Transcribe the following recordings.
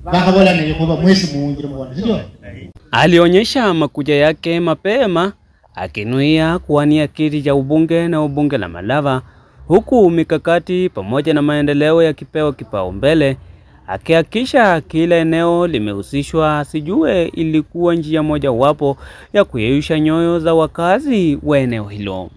Bakhabola ne khoba mwesi muunjire mubona sio. Alionyesha makuja yake mapema akinuia kuwania kiti cha ubunge na ubunge la Malava, huku mikakati pamoja na maendeleo yakipewa kipaumbele, akihakikisha kila eneo limehusishwa. Sijue ilikuwa njia moja wapo ya kuyeyusha nyoyo za wakazi wa eneo hilo.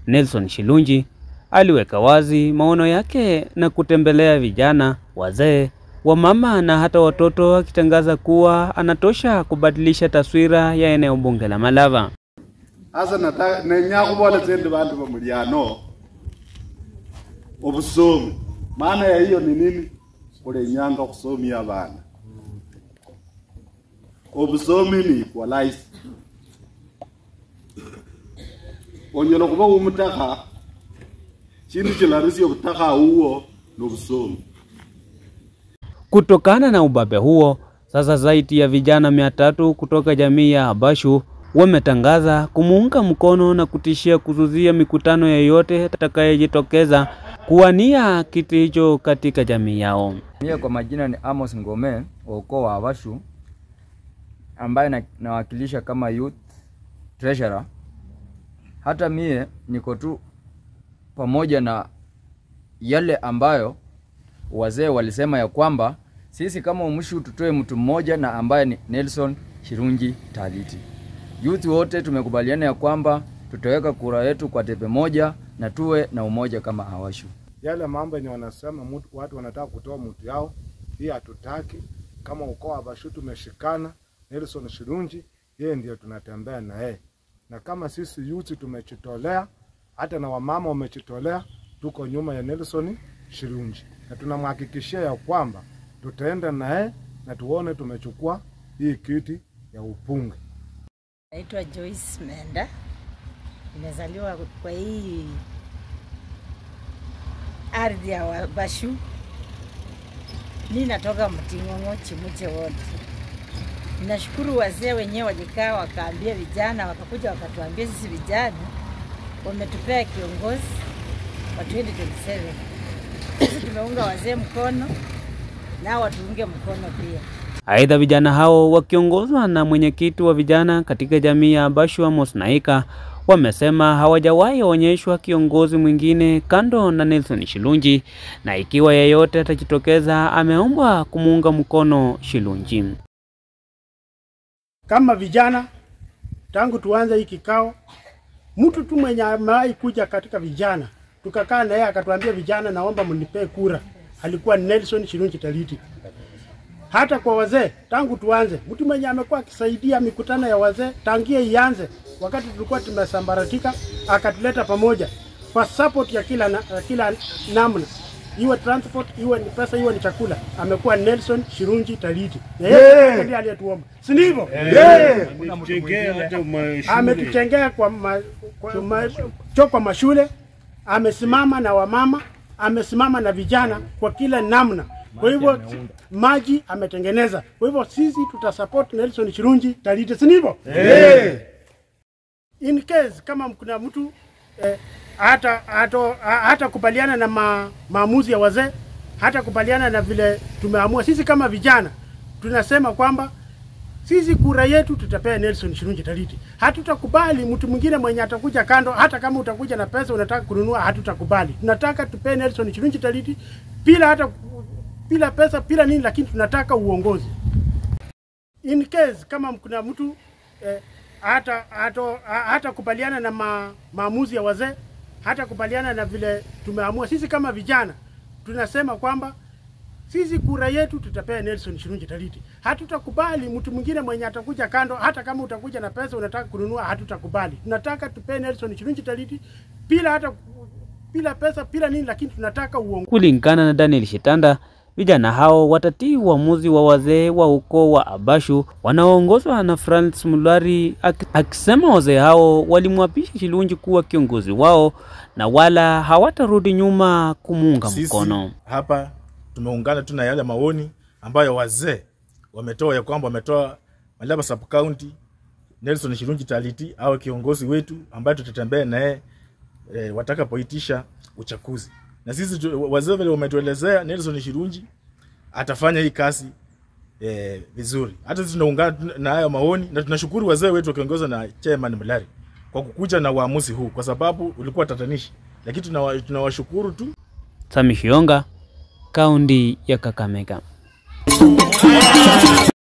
Nelson Shilunji aliweka wazi maono yake na kutembelea vijana, wazee, wamama na hata watoto, akitangaza kuwa anatosha kubadilisha taswira ya eneo bunge la Malava. Asa nataka nenyakubola tsendi bantu ba muliano obusomi. Maana ya hiyo ni nini? Kulenyanga kusomia bana. Obusomi ni equalize. Onyolo kuba umutaka chindu chilarisi obutaka huo nobusomi. Kutokana na ubabe huo, sasa zaidi ya vijana 300 kutoka jamii ya Abashu wametangaza kumuunga mkono na kutishia kuzuzia mikutano yoyote atakayejitokeza kuwania kiti hicho katika jamii yao. Mimi kwa majina ni Amos Ngome wa ukoo wa Abashu, ambaye nawakilisha kama youth treasurer. Hata mie niko tu pamoja na yale ambayo wazee walisema ya kwamba sisi kama Umushu tutoe mtu mmoja na ambaye ni Nelson Shirungi Taliti. Youth wote tumekubaliana ya kwamba tutaweka kura yetu kwa tepe moja na tuwe na umoja kama Awashu. Yale mambo ni wanasema watu wanataka kutoa mtu yao, hii hatutaki. Kama ukoo wa Abashu tumeshikana, Nelson Shirungi yeye ndiye tunatembea na yeye. Na kama sisi youth tumejitolea, hata na wamama wamejitolea, tuko nyuma ya Nelson Shirungi. Na tunamhakikishia ya kwamba tutaenda naye na tuone tumechukua hii kiti ya upunge. Naitwa Joyce Menda. Nimezaliwa kwa hii ardhi ya Wabashu. Mimi natoka Mting'ong'o Chimuche wote. Ninashukuru wazee wenyewe walikaa wakaambia vijana, wakakuja wakatuambia sisi vijana wametupea kiongozi wa 2027. Sisi tumeunga wazee mkono na watuunge mkono pia. Aidha, vijana hao wakiongozwa na mwenyekiti wa vijana katika jamii ya Abashu Amos Naika wamesema hawajawahi onyeshwa kiongozi mwingine kando na Nelson Shilunji, na ikiwa yeyote atajitokeza ameombwa kumuunga mkono Shilunji. Kama vijana tangu tuanze hii kikao, mtu tu mwenye amewahi kuja katika vijana tukakaa na yeye akatuambia vijana, naomba mnipe kura, alikuwa Nelson Shilunji Taliti. Hata kwa wazee tangu tuanze, mtu mwenye amekuwa akisaidia mikutano ya wazee tangia ianze, wakati tulikuwa tumesambaratika, akatuleta pamoja kwa support ya kila namna, iwe transport, iwe ni pesa, iwe ni chakula, amekuwa Nelson Shirunji Taliti. Na yeye ndiye aliyetuomba, si ndivyo? Ametuchengea kwa mashule, amesimama na wamama, amesimama na vijana kwa kila namna. Kwa hivyo maji ametengeneza. Kwa hivyo sisi tutasupport Nelson Shirunji Taliti, si ndivyo? In case kama kuna mtu hata kubaliana na maamuzi ya wazee, hata kubaliana na vile tumeamua sisi kama vijana, tunasema kwamba sisi kura yetu tutapea Nelson Shirunji Taliti. Hatutakubali mtu mwingine mwenye atakuja kando, hata kama utakuja na pesa unataka kununua, hatutakubali. Tunataka tupee Nelson Shirunji Taliti bila hata bila pesa, bila nini, lakini tunataka uongozi. In case kama kuna mtu hata kubaliana na maamuzi ya wazee, hata kubaliana na vile tumeamua sisi kama vijana, tunasema kwamba sisi kura yetu tutapea Nelson Shirunji Taliti. Hatutakubali mtu mwingine mwenye atakuja kando, hata kama utakuja na pesa unataka kununua, hatutakubali. Tunataka tupee Nelson Shirunji Taliti bila hata bila pesa, bila nini, lakini tunataka uongozi. Kulingana na Daniel Shitanda, vijana hao watatii uamuzi wa wazee wa ukoo wa Abashu wanaoongozwa na Francis Mulari, akisema wazee hao walimwapisha Shilunji kuwa kiongozi wao na wala hawatarudi nyuma kumuunga mkono. Hapa tumeungana tu na yale maoni ambayo wazee wametoa ya kwamba wametoa Malava Sub County Nelson Shirungi Taliti awe kiongozi wetu ambaye tutatembea naye watakapoitisha uchaguzi. Na sisi wazee vile wametuelezea, Nelson Shirungi atafanya hii kazi vizuri. Hata sisi tunaungana na hayo maoni na tunashukuru wazee wetu wakiongozwa na Chairman Mlari kwa kukuja na uamuzi huu, kwa sababu ulikuwa tatanishi, lakini tunawashukuru tu. Sami Shionga, kaunti ya Kakamega.